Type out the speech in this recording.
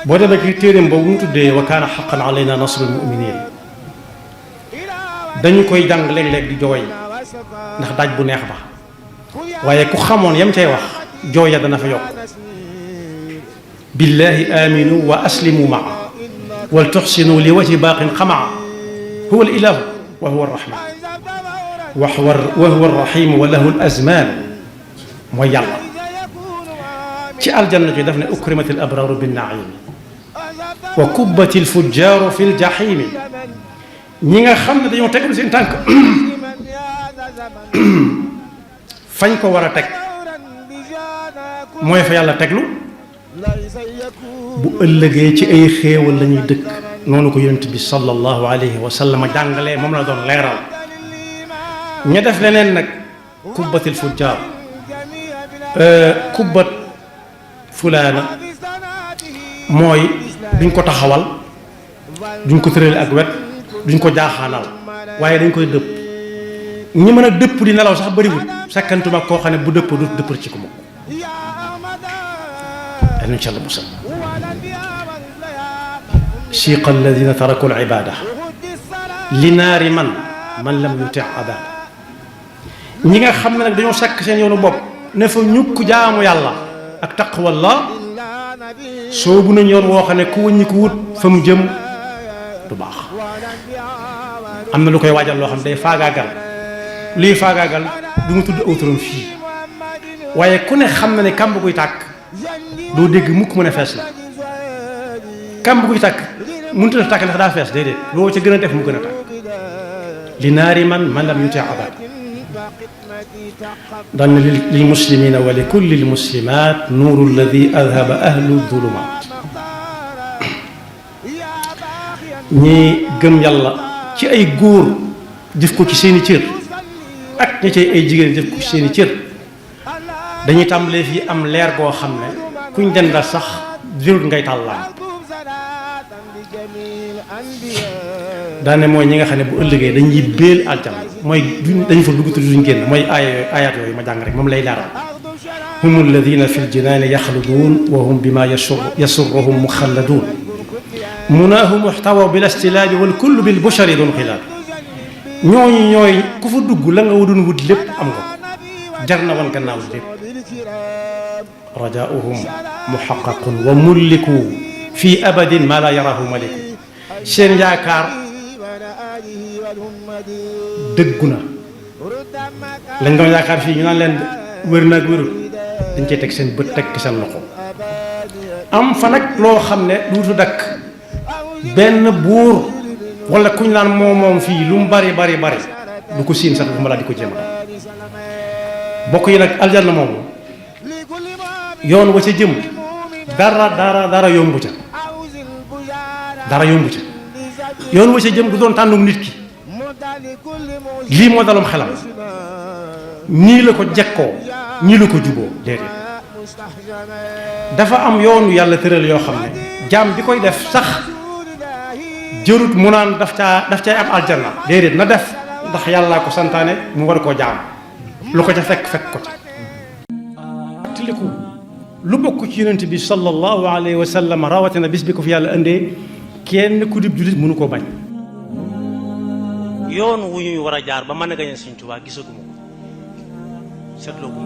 boo demee ci téeréem boobu mu tuddee wa kaana haqqan alayna nasrul mu'minin dañu koy jàng léeg-léeg di jooy ndax daaj bu neex ba waaye ku xamoon yam cay wax jooy ya dana fa yokk billahi aminu wa aslimu maa wal tuxsinu li wajhi baaqin xamaa huwa al ilahu wa huwa arrahman wa huwa arrahim wa lahu al azman mooy yàlla ci aljanna ji daf ne ukrimat al abraaru bin naim wa kubbat al fujjaaru fi al jahim ñi nga xam ne dañoo tegal seen tànk fañ ko war a teg mooy fa yàlla teglu bu ëllëgee ci ay xéewal la ñuy dëkk noonu ko yonent bi sallallahu alayhi wa sallam jàngalee moom la doon leeral ña def leneen nag kubbatil fujjaar kubbat fulaana mooy duñ ko taxawal duñ ko tërale ak wet duñ ko jaaxaanal waaye dañ koy dëpp ñi mën a dëpp di nelaw sax bëriwul sakkantuma koo xam ne bu dëpp du dëppal ci ko moom incha allah musal siqa alladina taraku al ibada li naari man lam yuti abada ñi nga xam ne nag dañoo sakk seen yoonu bopp ne fa ñukk jaamu yàlla ak taqwallah soobu nañ yoon woo xam ne ku wëññi ko wut fa mu jëm du baax am na lu koy waajal loo xam ne day faagaagal lii faagaagal du mu tudd aw turam fii waaye ku ne xam na ne kàmb guy tàkk doo dégg mukk mu ne fees na kàmb guy tàkk mënut a tàkk ndax daa fees déedéet loo ca gën a def mu gën a tàkk li naari man lam yuti abada daan na lil muslimina wa li kulli l muslimat nuuru alladi adhaba ahlu dulumat ñi gëm yàlla ci ay góor def ko ci seeni cër ak ñi ci ay jigéen def ko ci seeni cër dañuy tàmbalee fii am leer goo xam ne kuñ dendal sax jërut ngay tàllaan daane mooy ñi nga xam ne bu ëllëgee dañuy béel aljana mooy dañu fa dugg te duñ génn mooy ayat yooyu ma jàng rek moom lay leeral hum alladina fi ljinaani yaxluduun wa hum bima yasurruhum muxalladuun munaahu muxtawa bil istilaabi wal kullu bil bushari doon xilaab ñooñu ñooy ku fa dugg la nga wadoon wut lépp am nga jar na wan gannaaw lépp rajaauhum muxaqaqun wa mulliku fi abadin ma la yarahu maliku seen yaakaar dëggu na lañ doon yaakaar fii ñu naan leen wér na ak wérul dañ cey teg seen bët teg ci seen loxo am fa nag loo xam ne duutu dakk benn buur wala kuñ naan moom fii lu mu bari du ko siin sax bu ma laa di ko jéem bokk yi nag aljanna moom yoon wa ca jëm dara yombu ca yoon wa ca jëm du doon tànnum nit ki lii moo dalum xelam nii la ko jekkoo nii la ko juboo déedéet dafa am yoonu yàlla tëral yoo xam ne jaam bi koy def sax jërut mu naan daf caay am aljanna déedéet na def ndax yàllaa ko santaane mu war koo jaam lu ko ca fekk ko ca tiliku lu bokk ci yonent bi sallallahu alayhi wa sallam rawatina bis bi ko fi yàlla indee kenn ku dib jullit mënu koo bañ yoon wu ñuy war a jaar ba mën a gañe Sëñ Tuubaa gisaguma ko seetloo ko